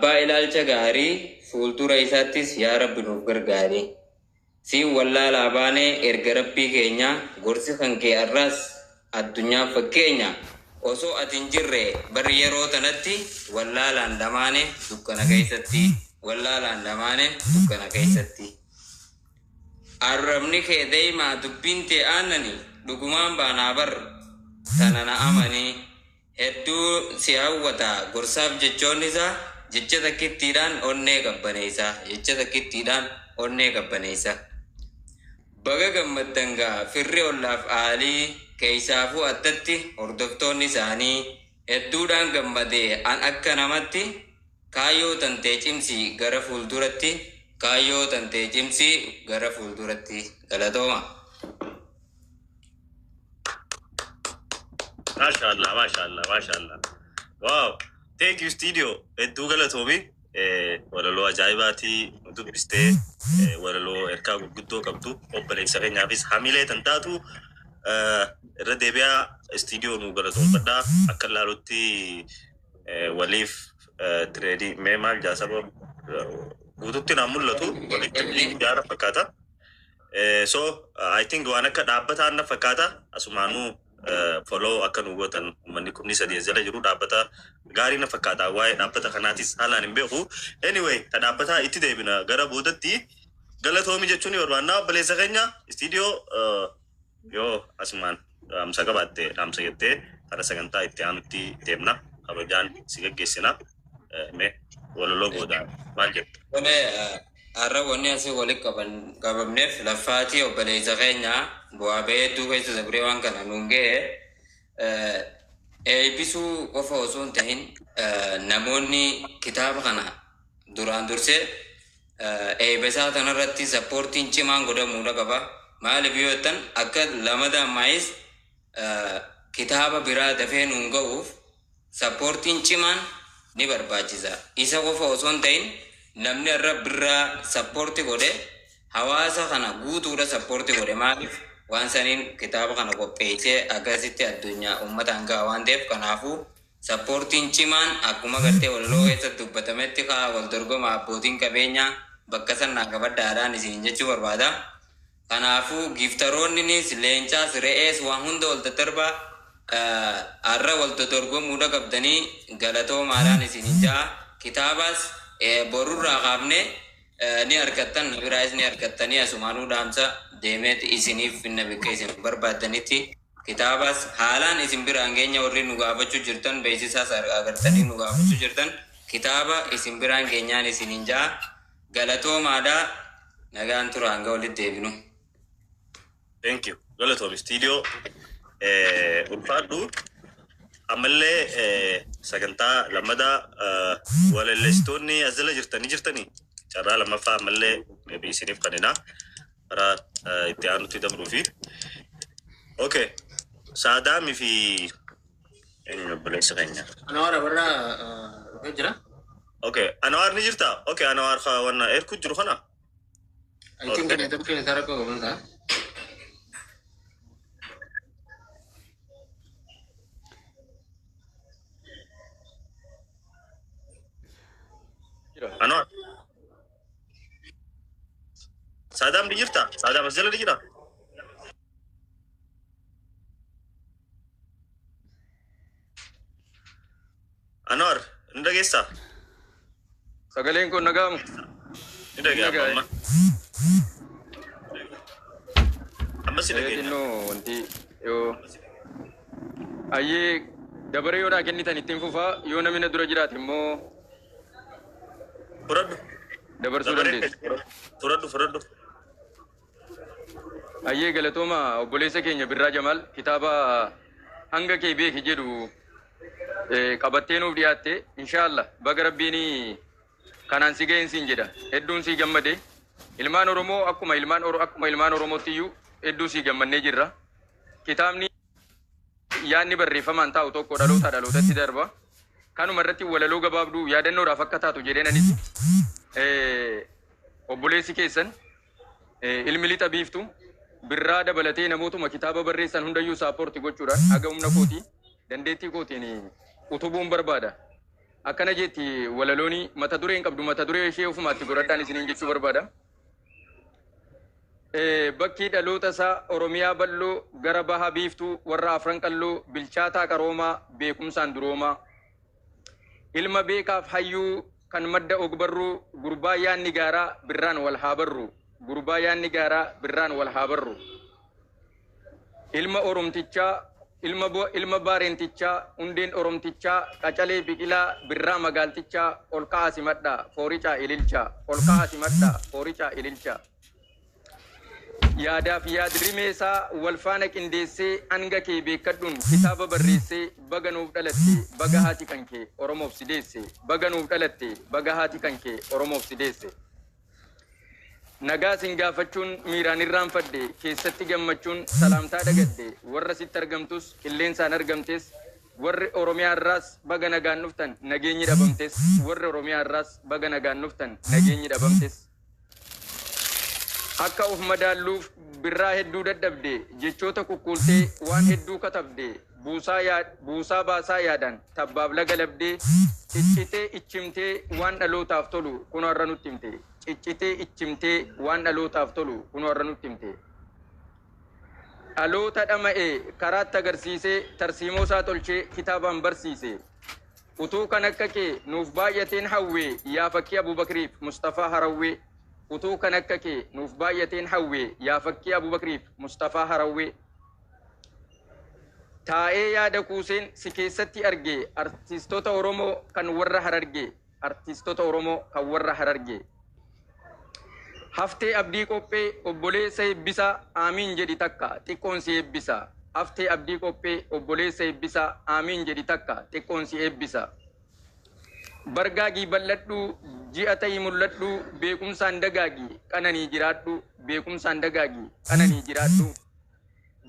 Abbaa ilaalcha gaarii fuuldura isaattis yaa Rabbi nuuf gargaari. Siin wallaalaa baanee erga Rabbii keenya gorsi kan kee arraas addunyaaf fakkeenya. Osoo ati hin jirre bar yeroo tanatti wallaalaan dhamaane dukkana keessatti, wallaalaan dhamaane dukkana keessatti. Arrabni kee daymaa dubbiin tee aannani dhugumaan baanaa bar tana na amani. Hedduu si hawwata gorsaaf jechoonni isaa jecha takkittiidhaan onnee qabbaneessa, jecha takkittiidhaan onnee qabbaneessa. Baga gammaddan gaa firri ollaaf aalii keeysaafuu addatti hordoftoonni isaanii hedduudhaan gammade an akka namatti kaayyoo tantee cimsi gara fuulduratti, kaayyoo tantee cimsi gara fuulduratti. Galatooma. Maashaallah, maashaallah, maashaallah. Wow. Thank you, studio. Hedduu galatoomi. Walaloo ajaa'ibaatii nu dubbistee, walaloo ergaa gurguddoo qabdu, obboleessa keenyaafis hamilee tan taatu. Irra deebi'aa studio nu galatoomfadhaa. Akka ilaalutti waliif tireedii mee maal jaasaba guututti naan mul'atu, waliif tireedii jaara fakkaata. So I think waan akka dhaabbataan na fakkaata. Asumaanuu follow akka nu gootan, uummanni 3,000 as jala jiru, dhaabbata gaarii na fakkaata. Waa'ee dhaabbata kanaatis haalaan hin beeku. Anyway, ka dhaabbataa itti deebina gara boodatti. Galatoomi jechuun ni barbaanna obboleessa keenya istiidiyoo. Yoo asumaan dhaamsa qabaatte dhaamsa jettee kara sagantaa itti aanutti deemna, kabajaan si gaggeessina. Mee walaloo booda maal jetta? Tole, har'a wanni asii walitti qabamneef laffaatii obboleessa keenya bu'aa bahee hedduu keessa dabree waan kana nuun ga'e eebbisuu qofa osoo hin ta'in, namoonni kitaaba kana duraan dursee eebba isaa kanarratti supportiin cimaan godhamuudha qaba. Maaliif yoo jettan, akka lamada ammaayis kitaaba biraa dafee nuun ga'uuf supportiin cimaan ni barbaachisa. Isa qofa osoo hin ta'in, namni irra birraa support godhe hawaasa kana guutuudha support godhe. Maaliif, waan saniin kitaaba kana qopheessee akkasitti addunyaa uummataan ga'a waan ta'eef. Kanaafuu supportiin cimaan akkuma gartee walaloo keessatti dubbatametti kaa wal dorgoma, abbootiin qabeenyaa bakka sanaa qabadhaadhaan isin jechuu barbaada. Kanaafuu gifteroonnis leencaas re'ees waan hunda wal daddarbaa, har'a wal dorgomuudha qabdanii. Galatoomaadhaan isin ja'a. Kitaabaas borurraa kaafne ni argattan, biraayis ni argattanii. Asumaanuu dhaamsa deemeet isiniif finna bakka isin barbaaddanitti. Kitaabaas haalaan isin biraan geenya. Warri nu gaafachuu jirtan, beeksisaas agartanii nu gaafachuu jirtan, kitaaba isin biraan geenyaan isinin ja'a. Galatoomaadhaa, nagaan tura hanga walitti deebinu. Thank you. Galatoomi studio. Ulfaadhu. Ammallee sagantaa lammadaa walalleessitoonni as jala jirtanii jirtanii carraa lammaffaa ammallee maybe isiniif kanina karaa itti aanutti dabruu fi. Okay. Saadaamii fi eenyu obboleessa keenya? Anawar Abarraa dhufee jira. Okay. Anwaar ni jirta? Okay. Anwaar ka wanna erku jiru kana? I think network isaa rakkoo qaban ta'a. Anwaar. Saadaam ni jirta? Saadaam as jala ni jira? Anwaar, ni dhageessaa? Sagaleen kun nagaamu. Ni dhaga'ama amma. Amma si dhageenya. Xinnoo wanti yoo ayyee dabaree yoo naa kennitan ittiin fufaa, yoo namni na dura jiraate immoo Fudhadhu. dabarsuu Dabaree dandeessu. Fudhadhu, fudhadhu. Ayyee, galatooma obboleessa keenya Birraa Jamaal, kitaaba "Hanga Kee Beeki" jedhu qabattee nuuf dhiyaatte. Inshaallah baga Rabbiin kanaan si ga'een siin jedha. Hedduun sii gammade. Ilmaan Oromoo akkuma ilmaan Oromootti iyyuu hedduu sii gammannee jirra. Kitaabni yaadni barreeffamaan taa'u tokko dhalootaa dhalootatti darba. Kanuma irratti walaloo gabaabduu yaadannoodhaaf akka taatu jedheen anis obboleessi keessan ilmi lixa biiftu Birraa dabalatee namootuma kitaaba barreessan hundayyuu support gochuudhaan haga humna kootii dandeettii kootiin utubuun barbaada. Akkana jetti walalooni, mata duree hin qabdu, mata duree ishee ofumaatti godhadhaan isiniin jechuu barbaada. Bakki dhaloota isaa Oromiyaa bal'oo, gara baha biiftuu warra Afran Qalloo, bilchaataa qaroomaa, beekumsaan duroomaa. Ilma beekaaf hayyuu kan madda ogbarruu, gurbaa yaanni gaaraa Birraan wal haa barru. Gurbaa yaanni gaaraa Birraan wal haa barru. Ilma Oromtichaa, ilma Baarentichaa, hundeen Oromtichaa, qacalee biqilaa Birraa magaaltichaa, ol ka'aa simadhaa fooricaa ililchaa, ol ka'aa simadhaa fooricaa ililchaa. Yaadaaf yaad-rimee isaa wal faana qindeessee, hanga kee beekkadhuun kitaaba barreessee, baga nuuf dhalatte, baga haati kan kee Oromoof si deesse, baga nuuf dhalatte, baga haati kan kee Oromoof si deesse. Nagaa sin gaafachuun miiraan irraanfadhe, keessatti gammachuun salaamtaa dagadhe, warra sitti argamtus qilleensaan argamtes, warri Oromiyaa irraas baga nagaan dhuftan nageenyi dhabamtes, warri Oromiyaa irraas baga nagaan dhuftan nageenyi dhabamtes. Akka of madaalluuf Birraa hedduu dadhabde, jechoota kukkuultee waan hedduu katabde, buusaa buusaa baasaa yaadaan tabbaaf laga labdee, ciccitee ichimtee waan dhalootaaf tolu kunoo har'a nutti himte, ciccitee ichimtee waan dhalootaaf tolu kunoo har'a nutti himte. Dhaloota dhama'e karaatti agarsiisee, tarsiimoo isaa tolchee kitaabaan barsiise. Utuu kan akka kee nuuf baay'ateen hawwee, yaa fakkii Abubakriif Musxafaa Harawwee. Utuu kan akka kee nuuf baay'ateen hawwee, yaa fakkii Abubakriif Musxafaa Harawwee. Taa'ee yaada kuuseen si keessatti arge, artistoota Oromoo kan warra Harargee. Artistoota Oromoo kan warra Harargee. Haftee Abdii Qophee, obboleessa eebbisaa, aamiin jedhi takka xiqqoon si eebbisa. Haftee Abdii Qophee, obboleessa eebbisaa, aamiin jedhi takka xiqqoon si eebbisa. Bargaagii bal'adhu, ji'a ta'ii mul'adhu, beekumsaan dagaagi qananii jiraadhu, beekumsaan dagaagi qananii jiraadhu.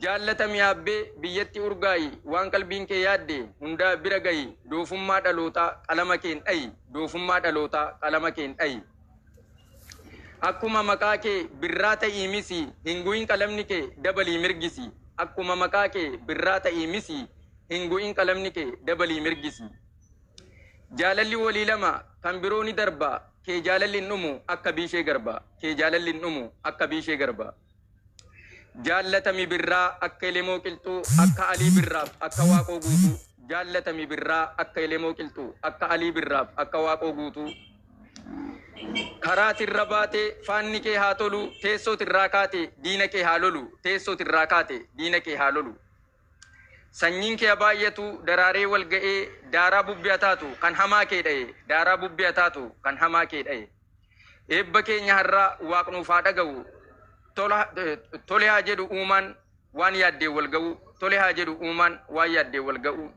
Jaallatami aabbee, biyyatti urgaa'i, waan qalbiin kee yaadde hundaa bira ga'i, doofummaa dhalootaa qalama keen dha'i, doofummaa dhalootaa qalama keen dha'i. Akkuma maqaa kee Birraa ta'ii misi, hin gu'in qalamni kee dabalii mirgisi, akkuma maqaa kee Birraa ta'ii misi, hin gu'in qalamni kee dabalii mirgisi. Jaalalli walii lama kan biroo ni darba, kee jaalalli hin dhumu akka biishee garba, kee jaalalli hin dhumu akka biishee garba. Jaallatami Birraa akka Elemoo Qilxuu, akka Alii Birraaf akka Waaqoo Guutuu. Jaallatami Birraa akka Elemoo Qilxuu, akka Alii Birraaf akka Waaqoo Guutuu. Karaa tirra baate faanni kee haa tolu, teessoo tirraa kaate diina kee haa lolu, teessoo tirraa kaate diina kee haa lolu. Sanyiin kee haa baay'atu daraaree wal ga'ee, daaraa bubbee haa taatu kan hamaa kee dha'e, daaraa bubbee haa taatu kan hamaa kee dha'e. Eebba keenya har'aa Waaq nuuf haa dhaga'u, tola tole haa jedhu uumaan waan yaaddeen wal ga'u, tole haa jedhu uumaan waan yaaddeen wal ga'u.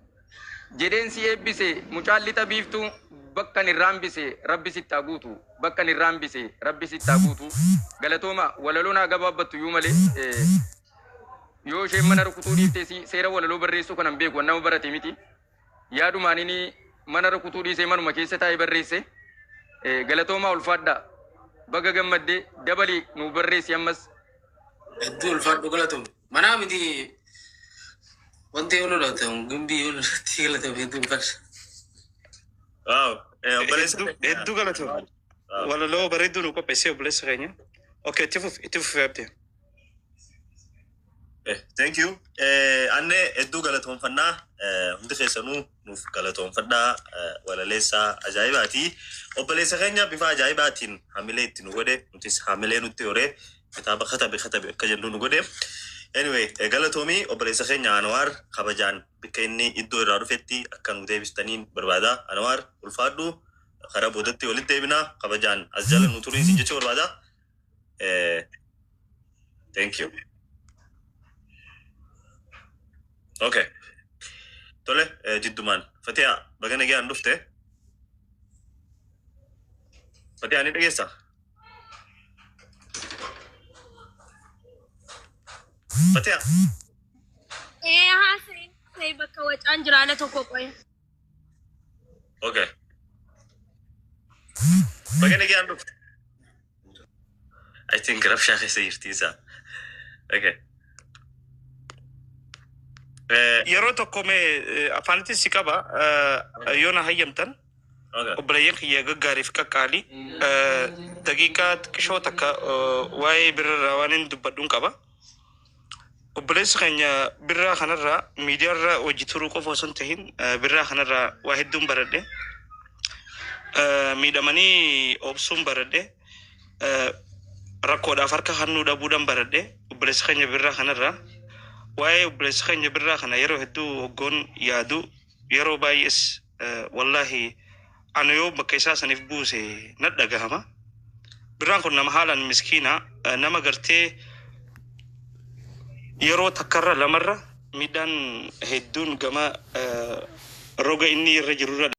Jedheen si eebbise mucaan lixa biiftuu, bakkan irraa hambise Rabbi sitti haa guutu, bakkan irraa hambise Rabbi sitti haa guutu. Galatooma, walaloon haa gabaabbattu iyyuu malee, yoo isheen mana rukutuu dhiiftes seera walaloo barreessuu kanan beeku, waan nama barate miti. Yaadumaan inni mana rukutuu dhiisee manuma keessa taa'ee barreesse. Galatoomaa, ulfaadhaa. Baga gammaddee, dabalii nuuf barreessi ammas. Hedduu ulfaadhu, galatoom. Manaa miti, wanti yoo lolate gimbii yoo lolatti, galatoom, hedduu ulfaadhu. Waaw. Obboleessa Hedduu hedduu galatoom. Walaloo bareedduu nu qopheessee obboleessa keenya. Okay, itti fufi, itti fufi abdii. Thank you. Anne hedduu galatoonfannaa, hundi keessanuu nuuf galatoonfadhaa, walaleessaa ajaa'ibaati. Obboleessa keenya bifa ajaa'ibaatiin hamilee itti nu godhe, nutis hamilee nutti horee kitaaba katabe katabe akka jennu nu godhe. Anyway, galatoomii obboleessa keenya Anwaar, kabajaan bakka inni iddoo irraa dhufetti akka nu deebistaniin barbaada. Anwaar, ulfaadhu, karaa boodatti walitti deebinaa, kabajaan as jala nu turiin sin jechuu barbaada. Thank you. Okay. Tole, jiddumaan. Fatiyaa, baga nagaan dhufte. Fatiyaa, ni dhageessaa? Fatiyaa. Ee, haasa'e, bakka wacaan jiraala tokko qoye. Okay. Baga nagaan dhufte. I think rabshaa keessa jirti isaa. Okay. Yeroo tokko mee afaanitti si qaba, yoo na hayyamtan. Okay. Obboleeyyan kiyya gaggaarii fi qaqqaalii daqiiqaa xiqqishoo takka waa'ee birraa waan inni dubbadhuun qaba. Obboleessi keenya birraa kanarraa miidiyaarra hojii turuu qofa osoo hin tahin birraa kanarraa waa hedduun baradhe. Miidhamanii obsuun baradhe. Rakkoodhaaf harka hannuu dhabuudhaan baradhe obboleessi keenya birraa kanarraa. Waa'ee obboleessi keenya birraa kana yeroo hedduu hoggoon yaadu yeroo baay'ees wallaahi ani yoo bakka isaa saniif buuse na dhagahama. Birraan kun nama haalaan miskiina nama gartee yeroo takkarra lamarra miidhaan hedduun gama roga inni irra jirurra.